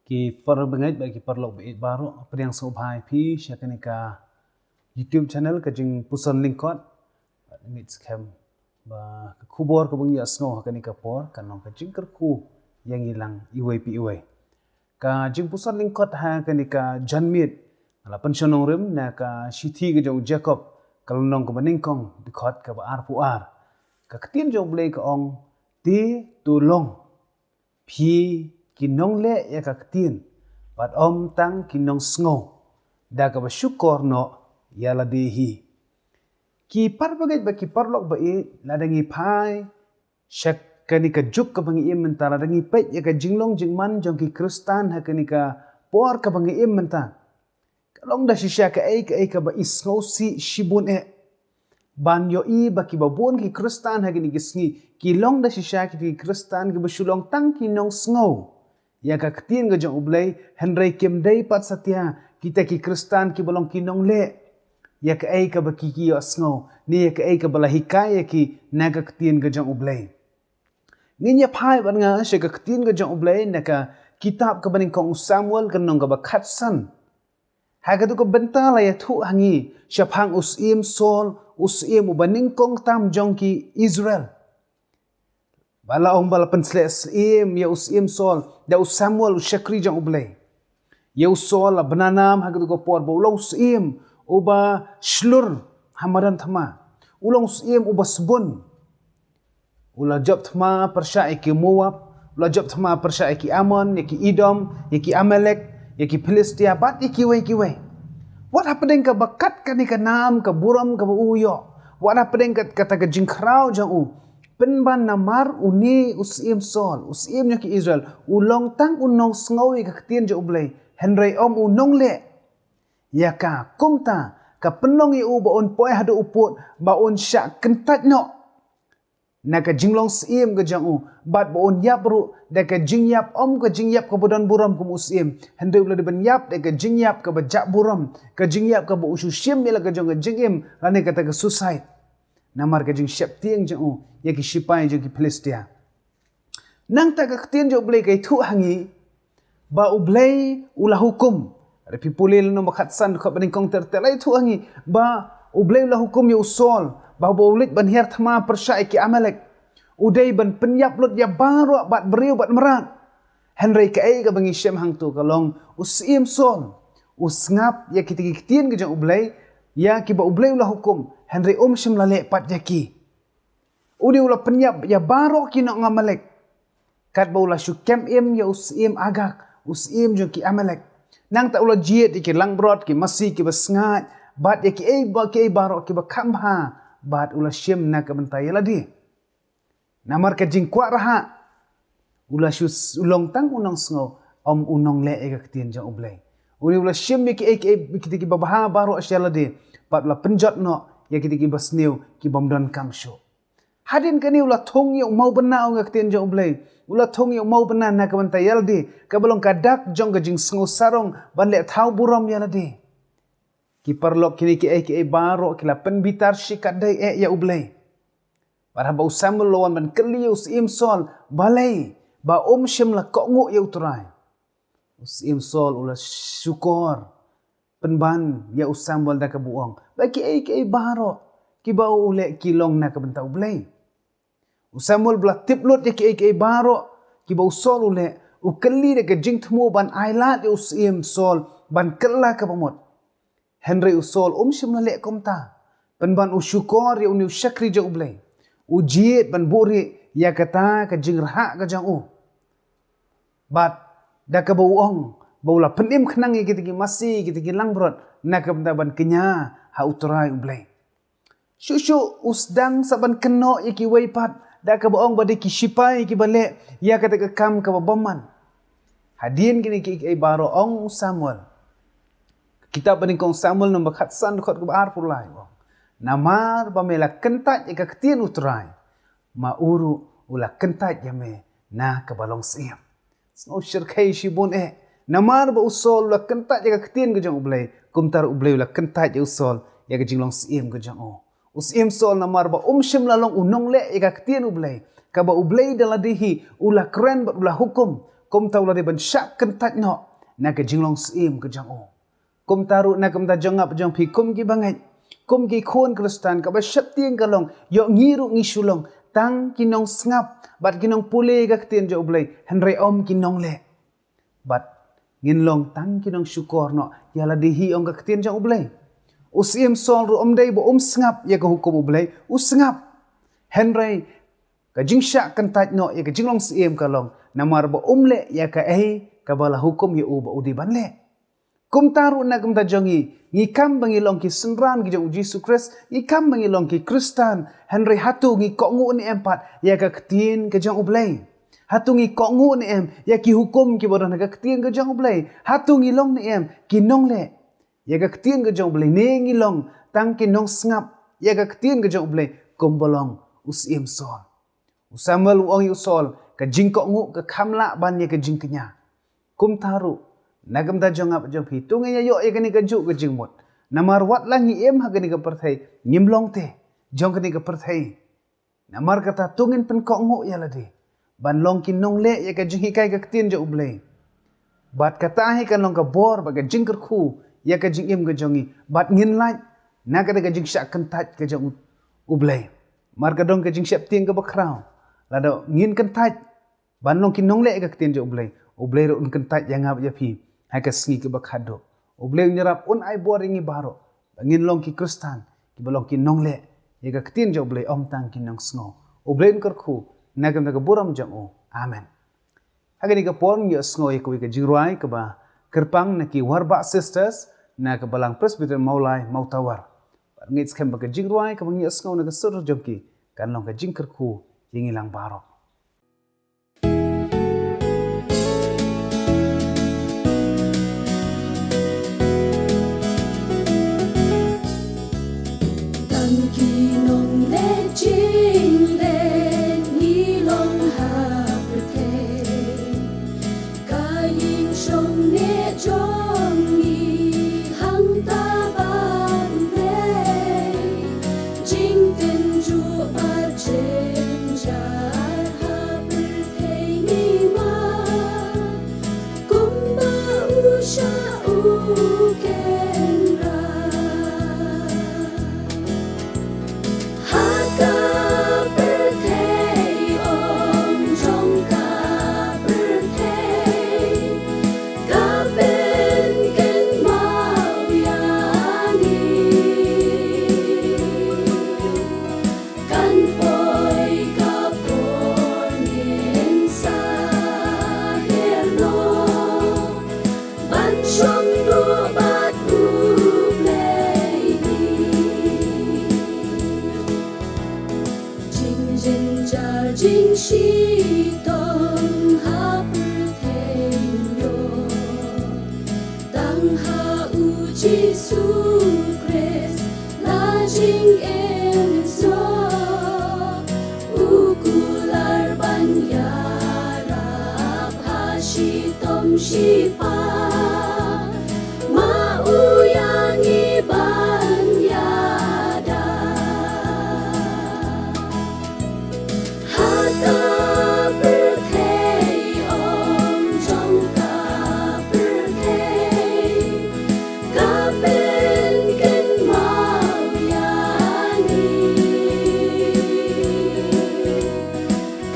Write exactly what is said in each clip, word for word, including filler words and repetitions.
Ki parabangeit bad ki paralok ba ïeit baroh, pdiang sngewbha ïa phi sha kane ka YouTube channel, ka Jingpuson Lyngkot. Bad ngeit skhem ba ka khubor kaba ngi ïa sngew ha kane ka por kan long ka jingkyrkhu ïa ngi lang iwei pa iwei. Ka Jingpuson Lyngkot ha kane ka janmiet nga la pynshong nongrim na ka shithi ka jong u Jakob, ka lynnong kaba nyngkong, dkhot kaba arphew ar. Ka ktien jong U Blei ka ong, te to long phi ki nongleh ïa ka ktien, bad ym tang ki nongsngew, da kaba shukor noh ïa lade hi. Ki parabangeit bad ki paralok ba ïeit, lada ngi phai sha kane ka juk kaba ngi im mynta, lada ngi peit ïa ka jinglong jingman jong ki Khristan ha kane ka por kaba ngi im mynta, ka long da shisha kaei kaei kaba i sngewsih shibun eh. Ban ïohi ba kiba bun ki Khristan ha kine ki sngi ki long da shisha ki, ki Khristan kiba shu long tang ki nongsngew ïa ka ktien ka jong U Blei, hynrei kim dei pat satia kita ki Khristan kiba long ki nongleh ïa kaei kaba ki, ki ïohsngew, ne ïa kaei kaba la hikai ïa ki na ka ktien ka jong U Blei. Ngin ïa phai bad nga sha ka ktien ka jong U Blei na ka kitab kaba nyngkong u Samuel, ka lynnong kaba khatsan. Ha katu ka bynta la ïathuh ha ngi shaphang u syiem Saul, u syiem uba nyngkong tam jong ki Israel. Ba la ong ba la pynsleh syiem ïa u syiem Saul da u Samuel, u shakri jong U Blei. Ïa u Saul la bna nam ha katu ka por ba u long u syiem uba shlur ha madan thma. U long u syiem uba sbun. U la jop thma pyrshah ïa ki Moab, u la jop thma pyrshah ïa ki Ammon, ïa ki Edom, ïa ki Amalek, ïa ki Philistia, bad ïa kiwei kiwei. Wat hapdeng kaba kat kane ka nam ka burom kaba u ïoh, wat hapdeng kat, kata ka jingkhraw jong u, pynban namar une u syiem Saul, u syiem jong ki Israel, u long tang u nongsngew ïa ka ktien jong U Blei, hynrei ym u nongleh ïa ka, kumta ka pynlong ïa u ba un poi haduh u pud ba un shah kyntait noh na ka jinglong syiem ka jong u, bad ba un ïap ruh da ka jingïap, ym ka jingïap kaba don burom kum u syiem, hynrei u la dei ban ïap da ka jingïap kaba jah burom, ka jingïap kaba u shu shim ïa la ka jong ka jingim, lane kata ka suicide, namar ka jingsheptieng jong u ïa ki shipai jong ki Philistia. Nangta ka ktien jong U Blei ka ïathuh ha ngi ba U Blei u la hukum. Lada phi pule lynnong ba khatsan, dkhot ba nyngkong ter ter, la ïathuh ha ngi ba U Blei u la hukum ïa u Saul ba, ba u leit ban hiar thma pyrshah ïa ki Amalek, u dei ban pynïap lut ïa baroh, bad briew bad mrad. Hynrei kaei kaba ngi shem hangto ka long u syiem Saul u sngap ïa kita ki ktien ka jong U Blei, ïa kiba U Blei u la hukum, hynrei um shym la leh pat ïa ki. Une u la pynïap ïa baroh ki nong Amalek, katba u la shu kem im ïa u syiem Agag, u syiem jong ki Amalek. Nangta u la jied ïa ki langbrot, ki masi kiba sngaid, bad ïa kiei ba, kiei baroh kiba kham bha, bad u la shim na ka bynta ïa lade. Namar ka jingkwah rhah, u la shu s-, u long tang u nongsngew, ym u nongleh ïa ka ktien jong U Blei. Une u la shim ïa kiei kiei, kita kiba bha baroh sha lade, bad u la pynjot noh ïa kita kiba sniew, ki bym donkam shuh. Hadien kane u la thung ïa u mawbynna, ong ka ktien jong U Blei. U la thung ïa u mawbynna na ka bynta ïa lade, kaba long ka dak jong ka jingsngew sarong ban leh thaw burom ïa lade. Ki paralok, kine kiei kiei baroh ki la pynbitar shikatdei eh ïa U Blei. Bad haba u Samuel u la wan ban kylli ïa u syiem Saul, balei ba um shym la kohnguh ïa U Trai, u syiem Saul u la shukor pynban ïa u Samuel da kaba u ong ba kiei kiei baroh kiba u leh ki long na ka bynta U Blei. U Samuel ba la tip lut ïa kiei kiei baroh kiba u Saul u leh, u kylli da ka jingthmu ban ailad ïa u syiem Saul ban kylla kaba mut. Hynrei u Saul um shym la leh kumta. Pynban u shukor ïa une u shakri jong U Blei. U jied ban buhrieh ïa kata ka jingrhah ka jong u. Bad da kaba u ong ba u la pynim khnang ïa kita ki masi, kita ki langbrot, na ka bynta ban kñia ha U Trai U Blei. Shuh shuh u sdang sa ban kynnoh ïa kiwei pat, da kaba ong ba dei ki shipai kiba leh ïa kata ka kam kaba bymman. Hadien kine kiei kiei baroh, ong u Samuel, kitab ba nyngkong Samuel, lynnong ba khatsan, dkhot kaba arphew lai, ong, namar ba me la kyntait ïa ka ktien U Trai, ma u ruh u la kyntait ïa me na kaba long syiem. Sngewshyrkhei shibun eh. Namar ba u Saul u la kyntait ïa ka ktien ka jong U Blei, kumta ruh U Blei u la kyntait ïa u Saul ïa ka jinglong syiem ka jong u. U syiem Saul, namar ba um shym la long u nongleh ïa ka ktien U Blei, kaba U Blei da lade hi u la kren bad u la hukum, Kumta u la dei ban shah kyntait noh na ka jinglong syiem ka jong u. Kumta ruh na ka bynta jong nga bad jong phi kum ki bangeit, kum ki khun Khristan, kaba sheptieng ka long, ïoh ngi ruh ngi shu long tang ki nongsngap bad ki nongpule ka ktien jong U Blei, hynrei ym ki nongleh. Bad ngin long tang ki nongshukor noh ïa lade hi, ong ka ktien jong U Blei. U syiem Saul ruh ym dei ba um sngap ïa ka hukum U Blei, u sngap. Hynrei ka jingshah kyntait noh ïa ka jinglong syiem ka long namar ba um leh ïa kaei kaba la hukum ïa u ba u dei ban leh. Kumta ruh na ka bynta jong ngi, ngi kam ba ngi long ki synran ki jong U Jisu Khrist, ngi kam ba ngi long ki Khristan, hynrei hato ngi kohnguh ne em pat ïa ka ktien ka jong U Blei? Hato ngi kohnguh ne em ïa ki hukum kiba don ha ka ktien ka jong U Blei? Hato ngi long ne em ki nongleh ïa ka ktien ka jong U Blei, ne ngi long tang ki nongsngap ïa ka ktien ka jong U Blei kumba long u syiem Saul? U Samuel u ong ïa u Saul, ka jingkohnguh ka kham lah ban ïa ka jingkñia. Kumta ruh na ka bynta jong nga bad jong phi, to ngin ïa ïoh ïa kane kajuh ka jingmut. Namar wat la ngi im ha kane ka pyrthei, ngim long te jong kane ka pyrthei. Namar kata to ngin pynkohnguh ïa lade ban long ki nongleh ïa ka jinghikai ka ktien jong U Blei. Bad kata hi kan long ka bor bad ka jingkyrkhu ïa ka jingim ka jong ngi, bad ngin lait na kata ka jingshah kyntait ka jong U Blei. Namar ka don ka jingsheptieng kaba khraw, lada ngin kyntait ban long ki nongleh ïa ka ktien jong U Blei, U Blei ruh un kyntait ïa nga bad ïa phi ha ka sngi kaba khatduh. U Blei un ïarap, un ai bor ïa ngi baroh ba ngin long ki Khristan kiba long ki nongleh ïa ka ktien jong U Blei, ym tang ki nongsngew. U Blei un kyrkhu na ka bynta ka burom jong u. Amen. Ha kane ka por ngin ïohsngew ïa kawei ka jingrwai kaba kyrpang na ki Warbah Sisters na ka Balang Presbyterian Mawlai Mawtawar. Bad ngeit skhem ba ka jingrwai kaba ngin ïohsngew na ka sur jong ki kan long ka jingkyrkhu ïa ngi lang baroh. Tang ki nongleh jingleh ngi long ha pyrthei. Ka ïing shong neh jong ngi hangta ba U Blei. Jingtynjuh bad jynjar ha pyrthei ngi mad, kumba u shah u kynrad. Ha ka pyrthei, ong jong ka pyrthei, ka pynkynmaw ïa ngi. Kan poi ka por ngin sa her noh ban shong noh bad U Blei hi. Jingjynjar jingshitom ha pyrthei ïoh, tang ha U Jisu Khrist la jingim snoh. U kular ban ïarap ha shitom shiphang, ma u ïa ngi ban ïada. Ha ka pyrthei, ong jong ka pyrthei, ka pynkynmaw ïa ngi.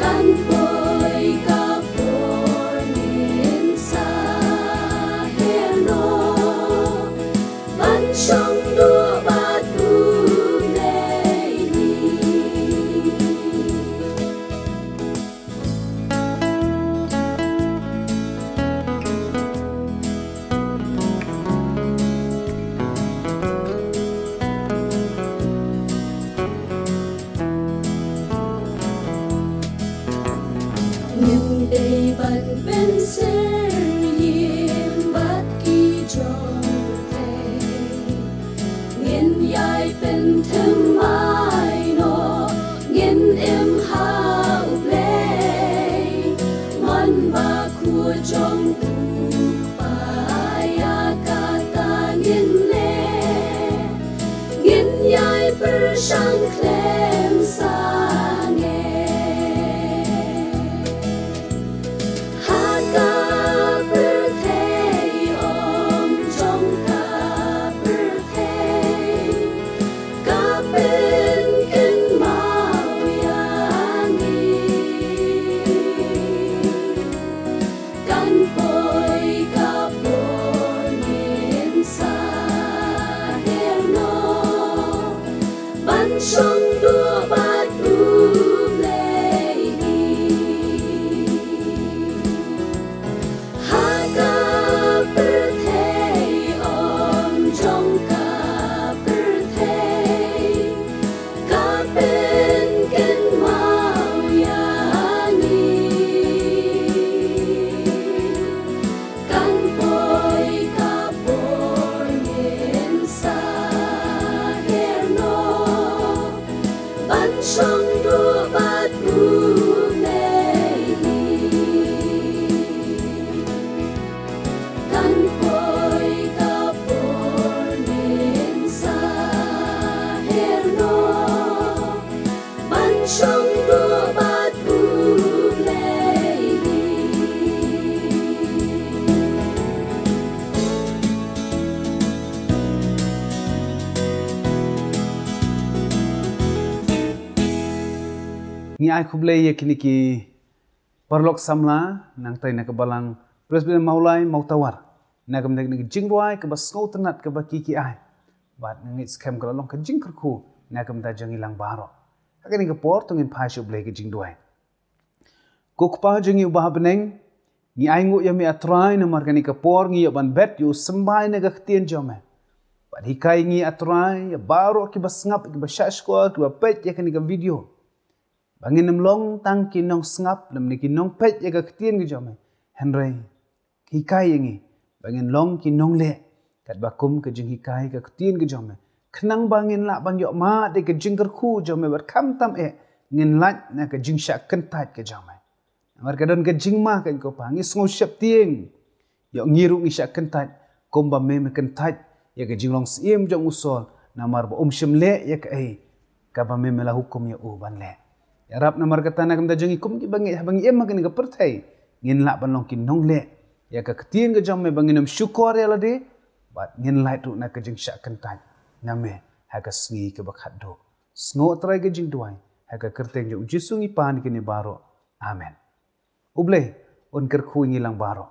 Kan poi ka por ngin sa Ngi ai khublei ïa kine ki paralok samla nangtai na ka balang Presbyterian Mawlai Mawtawar na ka bynta kane ka jingrwai kaba sngewtynnat kaba ki ki ai bad nga ngeit skhem ka la long ka jingkyrkhu na ka bynta jong ngi lang baroh. Ha kane ka por to ngin phai sha U Blei ka jingduwai. Ko Kpa jong ngi uba ha bneng, ngi ainguh ïa me A Trai namar kane ka por ngi ïoh ban bet ïa u symbai na ka ktien jong me. Bad hikai ngi A Trai ïa baroh kiba sngap, kiba shah shkor, kiba peit ïa kane ka video, ba ngin ym long tang ki nongsngap lymne ki nongpeit ïa ka ktien ka jong me, hynrei hikai ïa ngi ba ngin long ki nongleh katba kum ka jinghikai ka ktien ka jong me, khnang ba ngin lah ban ïoh mad ïa ka jingkyrkhu jong me bad khamtam eh ngin lait na ka jingshah kyntait ka jong me. Namar ka don ka jingma, ko Kpa, ngi sngew sheptieng, ïoh ngi ruh ngi shah kyntait kumba me me kyntait ïa ka jinglong syiem jong u Saul, namar ba um shym leh ïa kaei kaba me me la hukum ïa u ban leh. Ïarap namar kata na ka bynta jong ngi kum kiba ngeit, haba ngi im ha kane ka pyrthei, ngin lah ban long ki nongleh ïa ka ktien ka jong me, ba ngin ym shukor ïa lade bad ngin lait ruh na ka jingshah kyntait na me ha ka sngi kaba khatduh. Sngew A Trai ka jingduwai, ha ka kyrteng jong U Jisu ngi pan ïa kine baroh. Amen. U Blei un kyrkhu ïa ngi lang baroh.